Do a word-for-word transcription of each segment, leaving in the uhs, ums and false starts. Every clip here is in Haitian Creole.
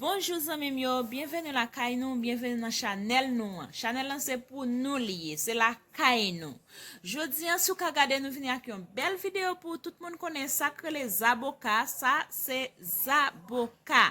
Bonjou zanmi m yo, byenveni lakay nou, byenveni nan chanèl nou an. Chanèl lan se pou nou li ye, se lakay nou. Jodi an, si w ka gade, nou vini ak yon bèl videyo pou tout moun konnen sa k rele zaboka, sa se zaboka.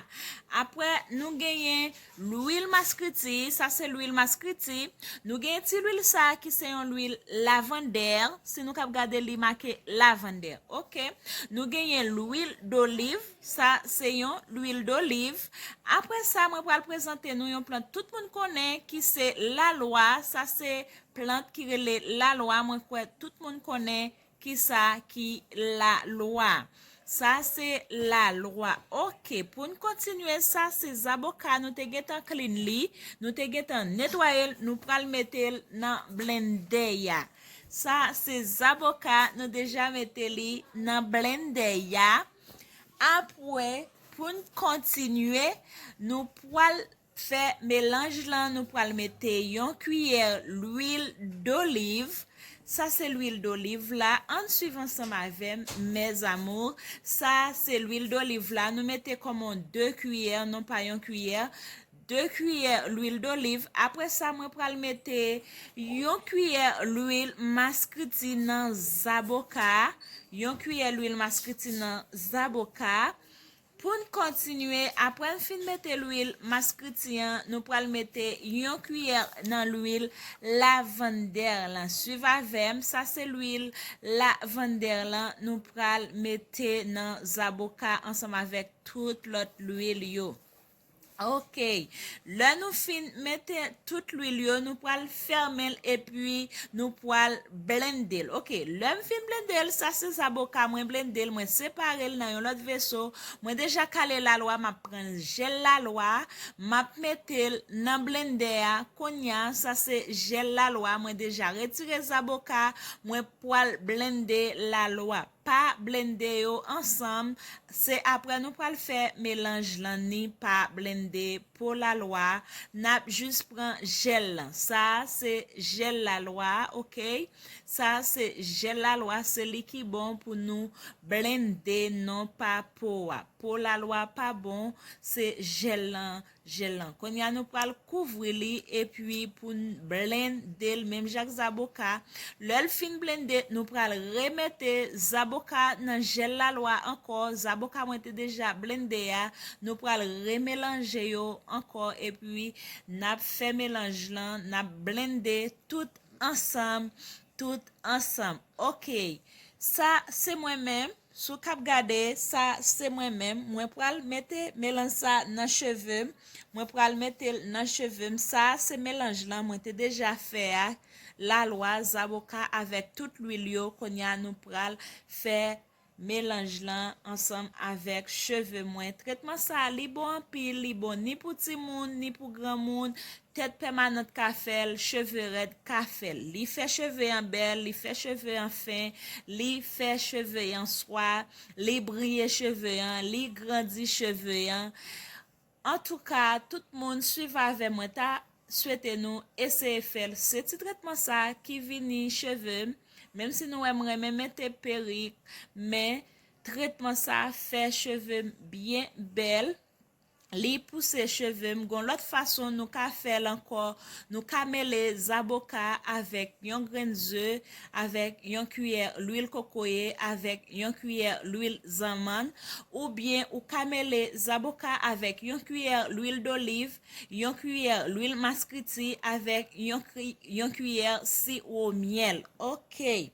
Apre, nou genyen lwil maskriti, sa se lwil maskriti. Nou genyen ti lwil sa ki se yon lwil lavandè, si nou k ap gade li make lavandè, oke. Nou genyen lwil doliv, sa se yon lwil doliv. Apre sa, mwen pral prezante nou yon plant tout moun konnen ki se lalwa. Sa se plant ki rele lalwa. Mwen kwè tout moun konnen kisa ki lalwa. Sa se lalwa. Oke, pou n kontinye, sa se zaboka. Nou te gentan clean li, nou te gentan netwaye l, nou pral mete l nan blendè a. Sa se zaboka, nou deja mete li nan blendè a. Apre, pou n kontinye, nou pral fè melanj lan, nou pral mete yon kiyè lwil doliv. Sa se lwil doliv la. Ann swiv ansanm avè m, mes amours. Sa se lwil doliv la. Nou mete kòman de kiyè, non pa yon kiyè. De kiyè lwil doliv. Apre sa, mwen pral mete yon kiyè lwil maskriti nan zaboka. Yon kiyè lwil maskriti nan zaboka. Pou n kontinye, apre n fin mete lwil maskriti an, nou pral mete yon kiyè nan lwil lavandè lan. Swiv avè m, sa se lwil lavandè lan, nou pral mete nan zaboka ansanm avèk tout lòt lwil yo. Oke, lè nou fin mete tout lwil yo, nou pral fèmen l epi nou pral blende l. Oke, lè m fin blende l, sa se zaboka mwen blende l, mwen separe l nan yon lòt veso. Mwen deja kale lalwa, m ap pran jèl lalwa, m ap mete l nan blendè a. Kounye a, sa se jèl lalwa, mwen deja retire zaboka, mwen pral blende lalwa. Pa blende yo ansanm, se apre nou pral fè melanj lan ni pa blende po lalwa, n ap jis pran jèl lan. Sa a se jèl lalwa, oke? Sa a se jèl lalwa, se li ki bon pou nou blende, non pa po a. Po lalwa pa bon, se jèl lan, jèl lan. Kounye a nou pral kouvri li epi pou n blende l menm jan ak zaboka. Lè l fin blende, nou pral remete zaboka nan jèl lalwa ankò. Zaboka mwen te deja blende a, nou pral remelanje yo ankò epi n ap fè melanj lan, n ap blende tout ansanm, tout ansanm. Oke, sa se mwen menm. Si w k ap gade, sa se mwen menm. Mwen pral mete melanj sa nan cheve m. Mwen pral mete l nan cheve m. Sa se melanj lan mwen te deja fè a. Lalwa, zaboka avèk tout lwil yo. Kounye a nou pral fè melanj lan ansanm avèk cheve mwen. Tretman sa a, li bon anpil, li bon ni pou timoun, ni pou granmoun. Tèt pèmanant ka fè l, cheve rèd ka fè l. Li fè cheve an bèl, li fè cheve an fen, li fè cheve an swa, li briye cheve an, li grandi cheve an. Antouka, tout moun swiv avè mwen, ta swete nou eseye fè l. Se ti tretman sa ki vini cheve m, menm si nou wè m renmen mete perik, men tretman sa fè cheve m byen bèl. Li pouse cheve m. Gon lòt fason nou ka fè l ankò. Nou ka mele zaboka avèk yon grenn ze, avèk yon kiyè lwil kokoye, avèk yon kiyè lwil zanmann, oubyen ou ka mele zaboka avèk yon kiyè lwil doliv, yon kiyè lwil maskriti avèk yon kri-, yon kiyè siwo myèl. Oke.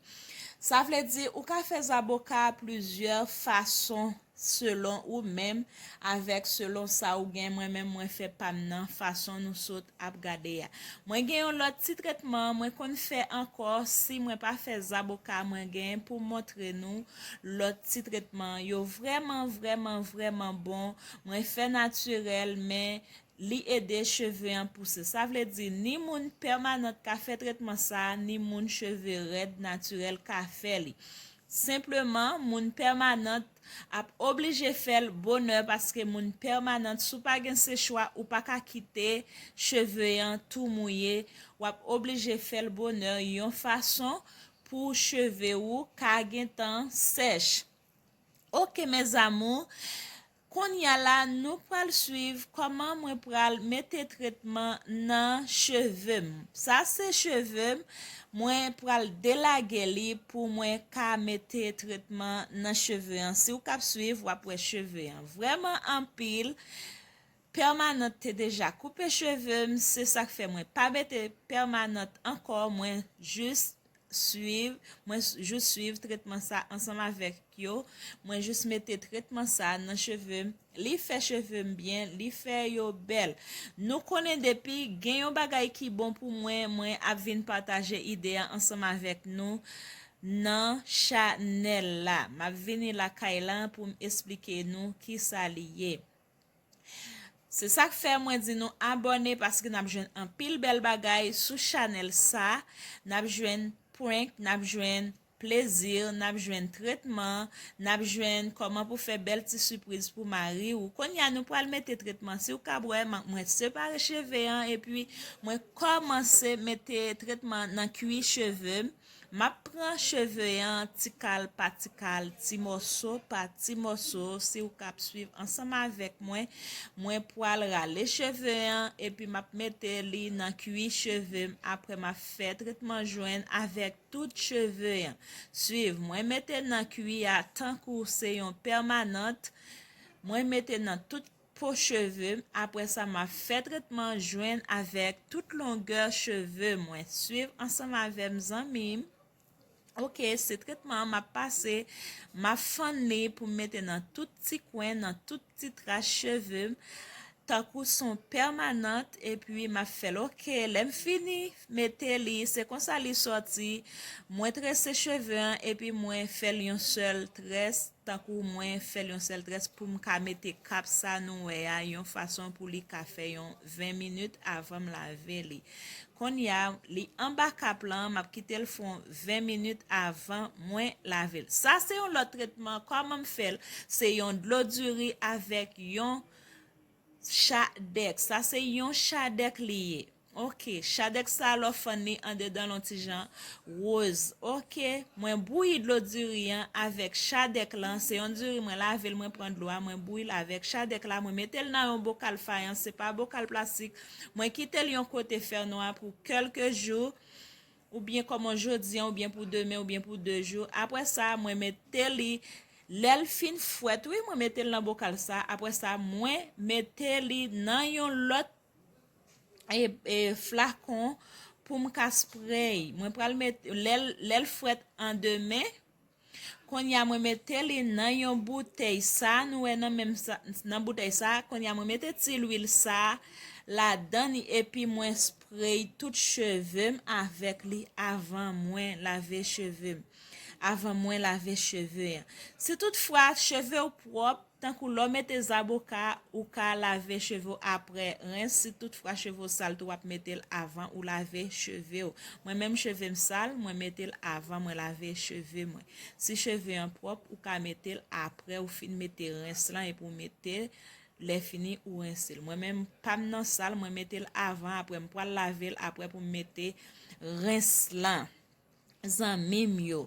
Sa vle di ou ka fè zaboka plizyè fason. Selon ou menm, avèk selon sa ou gen. Mwen menm, mwen fè pa m nan fason nou sot ap gade a. Mwen gen yon lòt ti tretman mwen konn fè ankò. Si mwen pa fè zaboka, mwen gen pou montre nou lòt ti tretman. Yo vrèman, vrèman, vrèman bon. Mwen fè natirèl, men li ede cheve an pouse. Sa vle di, ni moun pèmanant ka fè tretman sa, ni moun cheve rèd natirèl ka fè li. Senpleman, moun pèmanant ap oblije fè l bonè, paske moun pèmanant, si w pa gen sechwa, ou pa ka kite cheve an tou mouye. W ap oblije fè l bonè yon fason pou cheve ou ka gentan sèch. Oke, mes amours. Kounye a la, nou pral swiv kòman mwen pral mete tretman nan cheve m. Sa se cheve m, mwen pral delage li pou mwen ka mete tretman nan cheve an. Si w k ap swiv, w ap wè cheve an vrèman anpil. Pèmanant te deja koupe cheve m, se sa k fè mwen pa mete pèmanant ankò, mwen jis swiv, mwen s- jis swiv tretman sa ansanm avèk yo. Mwen jis mete tretman sa nan cheve m. Li fè cheve m byen, li fè yo bèl. Nou konnen depi gen yon bagay ki bon pou mwen, mwen ap vin pataje ide a ansanm avèk nou nan chanèl la. M ap vini lakay la pou m esplike nou kisa li ye. Se sa k fè mwen di nou abòne paske n ap jwenn anpil bèl bagay sou chanèl sa. N ap jwenn prank, n ap jwenn plezi, n ap jwenn tretman, n ap jwenn kòman pou fè bèl ti sipriz pou mari w. Kounye a nou pral mete tretman. Si w ka wè, m- mwen separe cheve an epi mwen kòmanse mete tretman nan kwi cheve m. M ap pran cheve an ti kal pa ti kal, ti mòso pa ti mòso. Si w k ap swiv ansanm avèk mwen, mwen pral rale cheve an epi m ap mete li nan kwi cheve m. Apre m ap fè tretman jwenn avèk tout cheve an. Swiv, mwen mete nan kwi a tankou se yon pèmanant. Mwen mete nan tout po cheve m. Apre sa, m ap fè tretman jwenn avèk tout longè cheve mwen. Swiv ansanm avè m, zanmi m. Oke, se tretman an m ap pase. M ap fann li pou m mete nan tout ti kwen, nan tout ti tras cheve m. Tankou s on pèmanant, epi m ap fè l oke. Lè m fini mete li, se konsa li sòti. Mwen trese cheve an, epi mwen fè l yon sèl très, tankou mwen fè l yon sèl très pou m ka mete kap sa nou wè a, yon fason pou li ka fè yon ven minit avan m lave li. Kounye a, li anba kap lan, m ap kite l fè yon ven minit avan mwen lave l. Sa se yon lòt tretman. Kòman m fè l? Se yon dlo diri avèk yon chadèk. Sa se yon chadèk li ye. Oke, chadèk sa lè w fann li andedan l yon ti jan woz. Oke, mwen bouyi dlo diri an avèk chadèk lan. Se yon diri mwen lave l, mwen pran dlo a, mwen bouyi l avèk chadèk la, mwen mete l nan yon bokal fayan, se pa bokal plastik. Mwen kite l yon kote fènwa pou kèlke jou, oubyen kòman jodi an, oubyen pou demen, oubyen pou de jou. Apre sa, mwen mete li, lè l fin fwèt, wi, mwen mete l nan bokal sa. Apre sa, mwen mete li nan yon lòt e, e, flakon pou m ka spray. Mwen pral met, lè l, lè l fwèt an demen, kounye a mwen mete li nan yon boutèy sa, nou wè nan menm sa, nan boutèy sa, kounye a mwen mete ti lwil sa ladan li epi mwen spray tout cheve m avèk li avan mwen lave cheve m, avan mwen lave cheve an. Si toutfwa cheve w pwòp, tankou lè w mete zaboka, ou ka lave cheve w apre rens. Si toutfwa cheve w sal tou, w ap mete l avan ou lave cheve w. Mwen menm cheve m sal, mwen mete l avan mwen lave cheve mwen. Si cheve an pwòp, ou ka mete l apre ou fin mete rens lan epi ou mete lè fini ou rense l. Mwen menm pa m nan sal, mwen mete l avan, apre m pral lave l apre pou m mete rens lan. Zanmi m yo.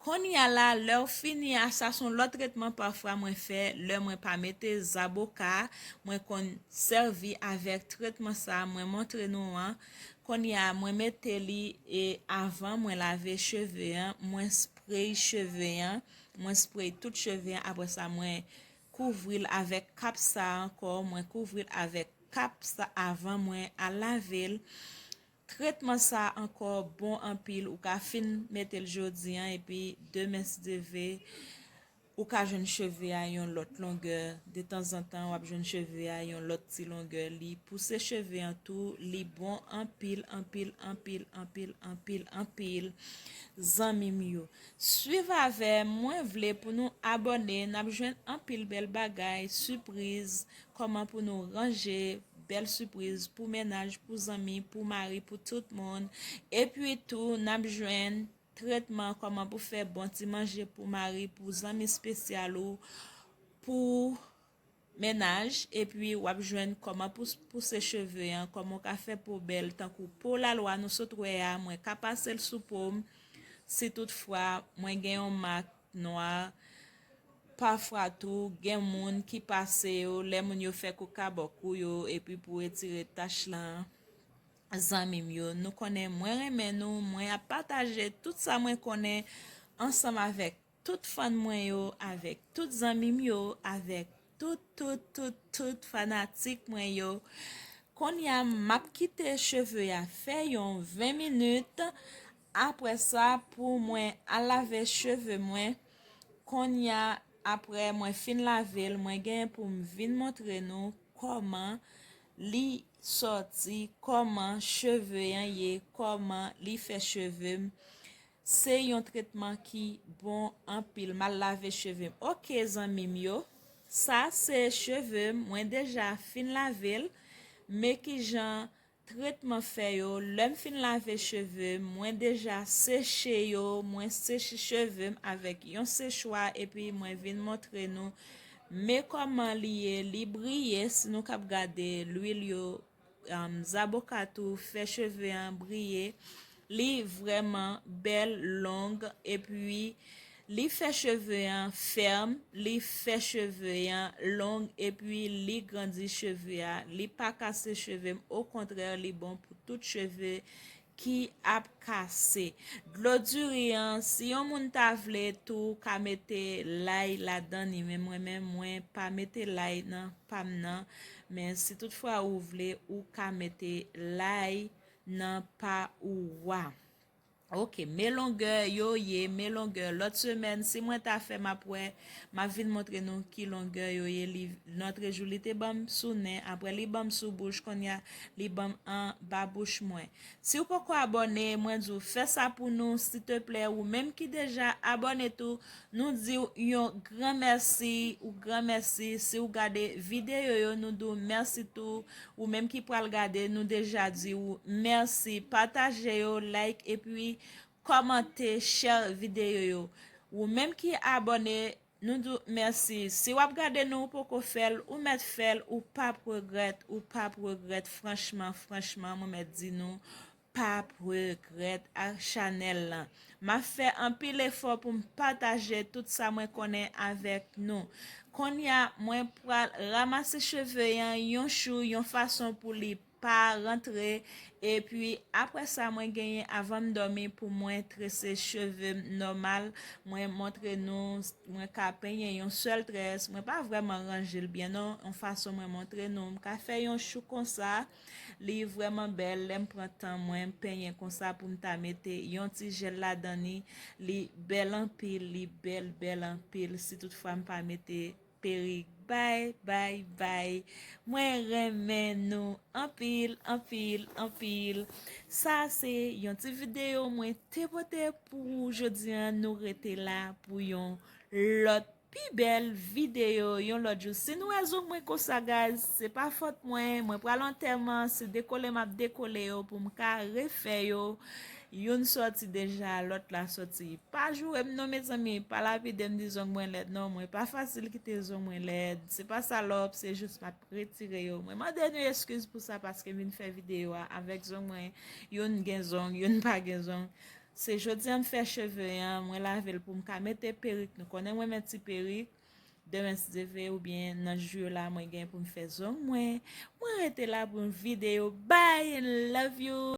Kounye a la, lè w fini a, sa se yon lòt tretman pafwa mwen fè, lè mwen pa mete zaboka, mwen konn sèvi avèk tretman sa a, mwen montre nou an. Kounye a, mwen mete li e avan mwen lave cheve an, mwen spray cheve an, mwen spray tout cheve an, apre sa mwen kouvri l avèk kap sa ankò, mwen kouvri l avèk kap sa avan mwen al lave l. Tretman sa ankò bon anpil, ou ka fin mete l jodi an, epi demen si Dye vle, ou ka jwenn cheve a yon lòt longè. De tanzantan, w ap jwenn cheve a yon lòt ti longè. Li pouse cheve an tou, li bon anpil, anpil, anpil, anpil, anpil, anpil. Zanmi m yo, swiv avè m, mwen vle pou nou abòne, n ap jwenn anpil bèl bagay, sipriz, kòman pou nou ranje, bèl sipriz pou mennaj, pou zanmi, pou mari, pou tout moun. Epi tou, n ap jwenn tretman, kòman pou fè bon ti manje pou mari, pou zanmi espesyal ou, pou mennaj. Epi w ap jwenn kòman pou pouse cheve an, kòman w ka fè po bèl tankou po lalwa nou sot wè a, mwen ka pase l sou po m. Si toutfwa mwen gen yon mak nwa, Pafwa tou, gen moun ki pase yo, lè moun yo fè koka bò kou yo, epi pou retire tach lan, zanmi m yo, nou konnen mwen renmen nou, mwen ap pataje tout sa mwen konnen ansanm avèk tout fan mwen yo, avèk tout zanmi m yo, avèk tout, tout, tout, tout fanatik mwen yo. Kounye a, m ap kite cheve a fè yon ven minit. Apre sa, pou mwen al lave cheve mwen, kounye a, apre mwen fin lave l, mwen gen pou m vin montre nou kòman li sòti, kòman cheve an ye, kòman li fè cheve m. Se yon tretman ki bon anpil. M al lave cheve m. Oke, zanmi m yo, sa se cheve m. Mwen deja fin lave l. Men kijan tretman fè yo. Lè m fin lave cheve m, mwen deja seche yo. Mwen seche cheve m avèk yon sechwa epi mwen vin montre nou. Men kòman li ye, li briye. Si nou kab gade lwil yo, um, zaboka tou fè cheve an briye. Li vrèman bèl, long, epi li fè cheve an fèm, li fè cheve an long, epi li grandi cheve a. Li pa kase cheve m, okontrè, li bon pou tout cheve ki ap kase. Dlo diri an, si yon moun ta vle tou ka mete lay ladan li, men mwen menm, mwen pa mete lay nan pa m nan. Men si toutfwa ou vle, ou ka mete lay nan pa ou a. Oke, men longè yo ye, men longè. Lòt semèn, si mwen ta fè, m ap wè, m ap vin montre nou ki longè yo ye. Li, Nòtrejou, li te ban m sou nen, apre li ban m sou bouch, kounye a, li ban m anba bouch mwen. Si w poko abòne, mwen di w fè sa pou nou, silteplè. Ou menm ki deja abòne tou, nou di w yon gran mèsi, ou gran mèsi. Si w gade videyo yo, nou di w mèsi tou. Ou menm ki pral gade, nou deja di w mèsi. Pataje yo, like, epi kòmante, share videyo yo. Ou menm ki abòne, nou di w mèsi. Si w ap gade nou, ou poko fè l, ou mèt fè l, ou p ap regrèt, ou p ap regrèt. Franchman, franchman, mwen mèt di nou, p ap regrèt ak chanèl lan. M ap fè anpil efò pou m pataje tout sa mwen konnen avèk nou. Kounye a, mwen pral ranmase cheve an yon chou, yon fason pou li pa rantre. Epi, apre sa, mwen genyen avan m dòmi pou mwen trese cheve m nòmal. Mwen montre nou, mwen ka penyen yon sèl très. Mwen pa vrèman ranje l byen non, yon fason mwen montre nou. M ka fè yon chou konsa. Li vrèman bèl. Lè m pran tan mwen, m penyen konsa pou m ta mete yon ti jèl ladan li. Li bèl anpil, li bèl, bèl anpil. Si toutfwa m pa mete perik, bay, bay, bay. Mwen renmen nou anpil, anpil, anpil. Sa se yon ti videyo mwen te pote pou ou jodi an. Nou rete la pou yon lòt pi bèl videyo yon lòt jou. Si nou wè zong mwen konsa, guys, se pa fòt mwen. Mwen pral antèman, se dekole m ap dekole yo pou m ka refè yo. Youn sòti deja, lòt la sòti. Pa joure m non, mezanmi. Pa lapide m di zong mwen lèd non. Mwen pa fasil kite zong mwen lèd. Se pa salòp, se jis m ap retire yo. Mwen mande nou eskiz pou sa paske m vin fè videyo a avèk zong mwen. Youn gen zong, youn pa gen zong. Se jodi a m fè cheve an, mwen lave l pou m ka mete perik. Nou konnen mwen met ti perik. Demen si Dye vle oubyen nan jou yo la mwen gen pou m fè zong mwen. Mwen rete la pou yon videyo. Bye and love you.